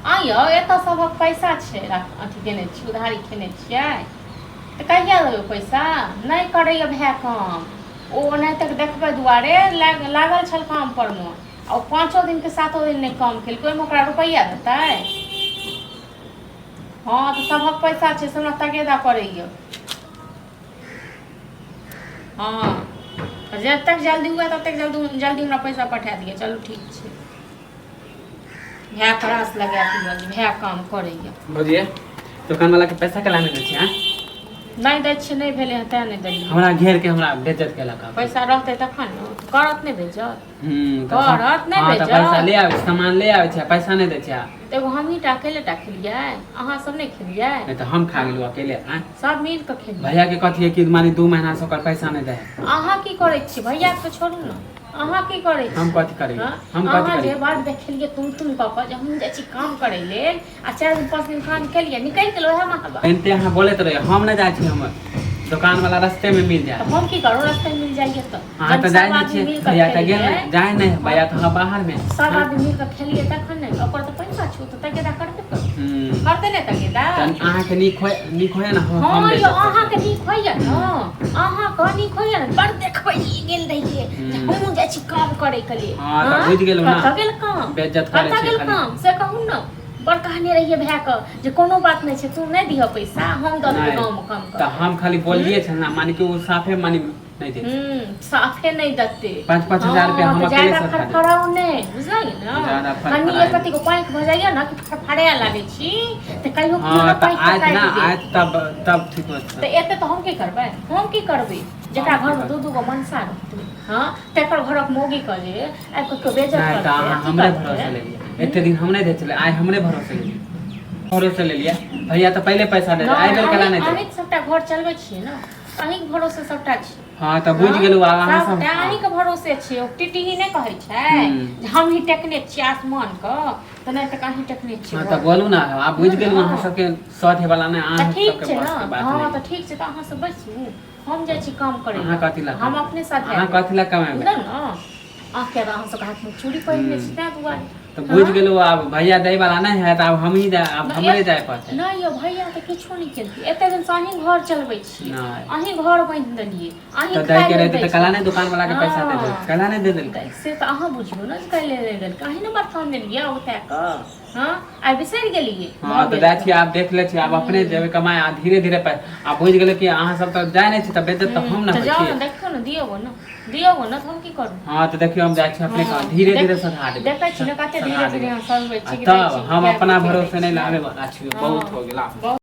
आ यौ एतऽ सभक पैसा छै, अथी केने छी, उधारी खेने छियै तऽ कहिया देबै पैसा? नहि करैए भाय काम, ओ ओनाहिते देखबै दुआरे लागल छल काम परमे, आ ओ 5 दिनके 7 दिन नहि काम केलकै, ओहिमे ओकरा रुपैआ देतै? हँ, तऽ सभक पैसा छै से हमरा तगेदा करैए। हँ, तऽ जतेक जल्दी हुए ततेक जल्दी जल्दी हमरा पैसा पठा दिअ। चलू, ठीक छै। भाय पर आस लगा के गेल, भाय काम करैए। भौजी, दोकान वाला के पैसा केला नहि दै छियै, आँय? नहि दै छियै, नहि भेलै हँ तें नहि देलियै। हमरा घेर के हमरा बेज्जत केलक आब। पैसा रहतै तखन ने करत, नहि बेज्जत? तऽ करत नहि हँ, तऽ बेज्जत? पैसा ले आबै छै, सामान ले आबै छै, पैसा नहि दै छै। तऽ एगो हमही टा अकेले टा खेलियै? अहाँ सब नहि खेलियै? नहि तऽ हम खा गेलहुँ अकेले, आँय? सब मिल कऽ खेलियै। भैया के कथी है कि माने 2 महीना से ओकर पैसा नहि दै है। अहाँ की करै छियै? भैया के तऽ छोड़ू ने, अहाँ की करै हम छी? कथी करी? हँ? हम कथी अहाँ जे करी? बात देखेलियै तुम तुम कऽ कऽ जे हम जाइ छी काम करै लेल, आ 4 दिन 5 दिन काम केलियै, निकलि गेल ओएह महाबा। एनते अहाँ बोलैत रहियै, हम नहि जाइ छी, हमर दोकान वाला रस्ते में मिल जाए। तऽ हम की करू रास्ते में मिल जाइए तऽ? अहाँ जब तऽ सब जाइ नहि आदमी छियै। मिल कऽ भैया तऽ गेल खेलियै, नहि, जाइ नहि भैया तऽ हँ बाहर में। सब आदमी मिल कऽ खेलियै तखन ने, ओकर तऽ पैसा छौ तऽ तगेदा करबे करू। करतै ने तगेदा? तऽ अहाँके नीक होय, नीक होय ने, हम हँ बेचब यौ, पैसा। अहाँके नीक होइए ने, अहाँके नीक होइए ने, बड़ देखबै गेल रहियै जे हमहूँ जाइ छी काम करैके लेल। हँ, तऽ बुझि गेलहुँ ने। कतऽ गेल काम? बेज्जत करै कतऽ छियै गेल खाली। काम से कहू ने। बड़ कहने रहियै भायके जे कोनो बात नहि छै, तू नहि दिहऽ पैसा, हम दऽ देबै। नहि, गाँवमे काम तऽ कर। हम खाली बोलिए छल ना, माने कि ओ साफे माने नहि दै छै। साफे नहि देतै। 5-5 हजार रुपया हँ, हम तऽ अकेले ज्यादा सधा देब। फड़फड़ाउ नहि, बुझलियै ने? ज्यादा कनि फड़फड़ाइ एक रत्ती पाँखि भऽ जाइए ने कि फड़फड़ाए लागै छी, तऽ कहियो केओ हँ ने तऽ पाँखि आयत काटि ना देत। आयत तब तब ठीक होत। तऽ एते तऽ हम की करबै? हम की करबै जेकरा हम की घरमे दू दू गो मनसा रहतै? हँ, तकर घरक मौगी के जे आबि कऽ केओ बेइज्जत नहि तऽ करतै, अहाँ अथी हमरे करतै। भरोसे लेलियै। एते दिन हम नहि दै छलियै, आइ हमरे भरोसे लेलियै, भरोसे लेलियै। भैया तऽ पहिले पैसा दे, आइ बेर केला नहि, नहि दे? अहीं सबटा घर चलबै छियै ने, अहींके भरोसे सबटा छै। हँ, तऽ बुझि गेलहुँ आब अहाँ सब। सबटा अहींके भरोसे छै। ओ टिटही नहि कहै छै जे हम ही टेकने छियै आसमान के, तऽ नहि तऽ अहीं टेकने छियै हँ, तऽ घर। बोलू ने, आब बुझि गेलहुँ अहाँ सबके सधे वाला नहि। तऽ अहाँ ठीक सबके छै बस ने के बात हँ नहि। तऽ ठीक छै, तऽ अहाँ सब बैसू, हम जाइ छी काम करै अहाँ लए। कथी लए? हम अपने साथ अहाँ कथी लए कमेबै? बुझलहुँ ने, अहाँ किया अहाँ सबके हाथमे चूड़ी पहिरने छी ताहि दुआरे। तऽ बुझि गेलहुँ, आब भैया दै वाला नहि है, तऽ आब हमही जाय, आब हमरे जाय पड़तै। नहि यौ, भैया तऽ किछो नहि केलकै। एते दिन से अहीं घर चलबै छी। नहि। अहीं घर बान्हि देलियै, अहीं तऽ दै खाय के लेल रहतै दै तऽ कला नहि दोकान वाला के पैसा दे देल? कला नहि दे देलकै? तऽ से तऽ अहाँ बुझियौ ने जे कैले नहि देलकै। अहीं ने बर्तन देलियै ओतय कऽ। हँ, आइ बिसरि गेलियै? हँ, भऽ तऽ गेल। जाइ छियै आब, देख लै छियै आब, अपने जेबै कमाय आ धीरे धीरे आ बुझि गेलै कि अहाँ सब तऽ जाइ नहि छी, तऽ बेज्जत तऽ हम ने तऽ होइ जाउ छी। ने, देखियौ ने, दियौ गो ने, दियौ गो ने, तऽ हम की करू? हँ, तऽ देखियौ, हम जाइ छी अपने हँ, धीरे धीरे सधा देबै। देखै छी ने कते सधा धीरे धीरे देबै। अहाँ सधबै आ छी कि दै तब छी, हम कए अपना बेर भरोसे दै नहि छियै। लाबै वाला छी। हँ, बहुत हो गेल आब। बहुत।